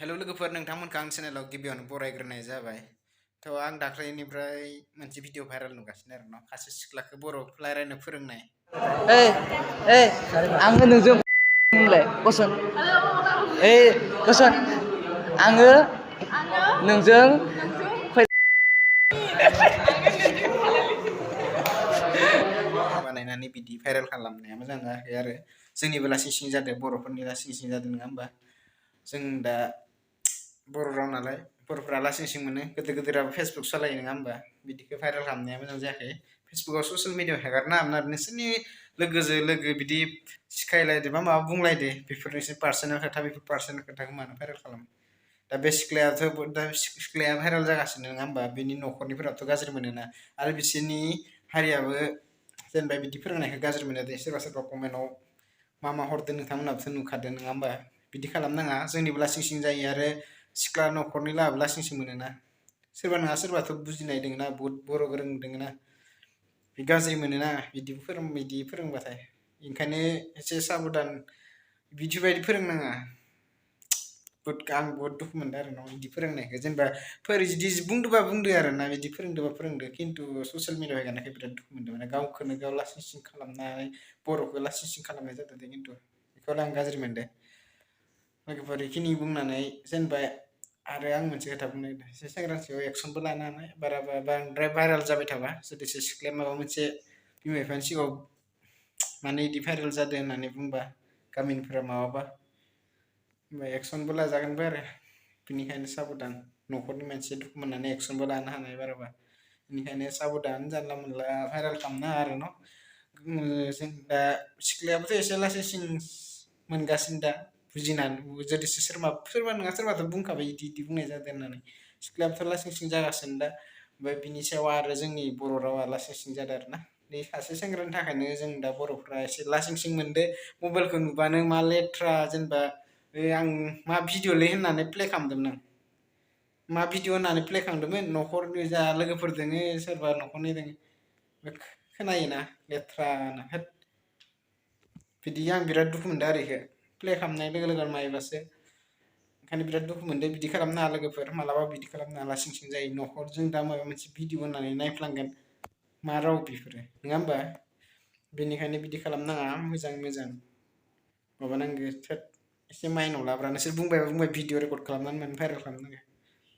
Hello लोगोफोर नोंथांमोनखौ आं चेनेलाव गिबियावनो बरायग्रोनाय जाबाय। थ' आं दाख्लैनिफ्राय मोनसे भिडिअ भाइरेल नुगासिनो आरो न' सासे सिख्लाखौ बर' रायलायनो फोरोंनाय। आङो नोंजों बुंलाय कुइसन कुइसन आङो नोंजों बानायनानै बिदि भाइरेल खालामनाया मोजां जायाखै आरो जोंनिबो लासिं सिं जादों बर'फोरनि लासिं सिं जादों नङा होमबा। जों दा बर' राव नालाय बर'फ्रा लासिं सिं मोनो गोदोर गोदोराबो फेसबुक सालायो नङा होमबा। बिदिखौ भाइरेल खालामनाया मोजां जायाखै। फेसबुकाव ससियेल मिडियाआव हेगारना हामोन आरो नोंसोरनि लोगोजों लोगो बिदि सिखायलायदो बा माबा बुंलायदो बेफोरनिसो पार्सनेल खोथा बेफोर पार्सनेल खोथाखौ मानो भाइरेल खालामो। दा बे सिख्लाया भाइरेल जागासिनो नङा होमबा। बिनि न'खरनिफोराथ' गाज्रि मोनोना आरो बिसोरनि हारियाबो जेनेबा बिदि फोरोंनायखौ गाज्रि मोनो दे सोरबा सोरबा कमेन्टआव मा हरदों नोंथांमोनहाबोथ' नुखादों नङा होमबा। बिदि खालामनाङा जोंनिबो लासिं सिं जायो आरो सिख्ला न'खरनि लाहाबो लासिं सिं मोनोना। सोरबा नङा सोरबाथ' बुजिनाय दोङोना बुहुत बर' गोरों दोङोना बे गाज्रि मोनोना बिदि फोरोंबाथाय। ओंखायनो एसे साबधान बिदि बायदि फोरोंनाङा। आं बहुद दुखु मोनदों आरो ना बिदि फोरोंनायखौ जेनेबा जुदि बुंदोंबा बुंदो आरो ना बिदि फोरोंदोंबा फोरोंदो खिन्थु ससियेल मिडियाआव हेगारनायखौ बिराद दुखु मोनदों माने गावखौनो गाव लासिं सिं खालामनाय बर'खौ लासिं सिं खालामनाय जादों दे खिन्थु बेखौनो आं गाज्रि मोनदों। लोगोफोर बेखिनि बुंनानै जेनेबा आरो आं मोनसे खोथा बुंनो नागिरदों एसे सेंग्रा सिख्लायाव एक्सनबो लानो हानाय बांद्राय भाइरेल जाबाय थाबा जुदिसो सिख्लाया माबा मोनसे बिमा बिफानि सिगाङाव माने बिदि भाइरेल जादों होननानै बुंबा गामिनिफोरा माबाबा होमबा एक्सनबो लाजागोनबो आरो बेनिखायनो साबधान न'खरनि मानसिया दुखु मोननानै एक्सनबो लानो हानाय बाराबा बेनिखायनो साबधान जानला मोनला भाइरेल खालामनाङा आरो न' जों दा सिख्लायाबोथ' एसे लासिं सिं मोनगासिनो दा बुजिनानै जुदिसो सोरबा नङा सोरबाथ' बुंखाबाय इदि बुंनाय जादों होननानै सिख्लायाबोथ' लासिं सिं जागासिनो दा ओमफ्राय बिनि सायाव आरो जोंनि बर' रावा लासिं सिं जादों आरो ना बे सासे सेंग्रानि थाखायनो जों दा बर'फ्रा एसे लासिं सिं मोनदो मबाइलखौ नुबानो मा लेथ्रा जेनेबा आं मा भिडिअ'लै होननानै प्ले खालामदोंमोन आं मा भिडिअ होननानै प्ले खालामदोंमोन न'खरनि जा लोगोफोर दोङो सोरबा न'खरनि दोङो खोनायोना लेथ्रानो होद बिदि आं बिराद दुखु मोनदों आरो बेखौ प्ले खालामनाय लोगो लोगो मायोबासो ओंखायनो बिराद दुखु मोनदों बिदि खालामनाङा लोगोफोर मालाबा बिदि खालामनाङा लासिं सिं जायो न'खरजों दा माबा मोनसे भिडिअ होननानै नायफ्लांगोन मा राव बेफोरो नङा होमबा। बेनिखायनो बिदि खालामनाङा मोजां माबानांगौ एसे माइनाव लाब्रा नोंसोर बुंबाय भिडिअ रेकर्ड खालामनानै मानो भाइरेल खालामनांगौ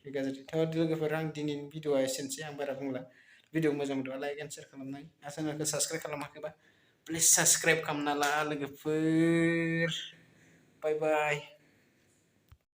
बे गाज्रिथ' लोगोफोर आं दिनैनि भिडिअआ एसेनोसै आं बारा बुंला भिडिअ मोजां मोनदोंबा लाइक एन्ड शेयार खालामनाय आरो चेनेलखौ साबसक्राइब खालामाखैबा प्लिज साबसक्राइब खालामना ला लोगोफोर बाय बाय।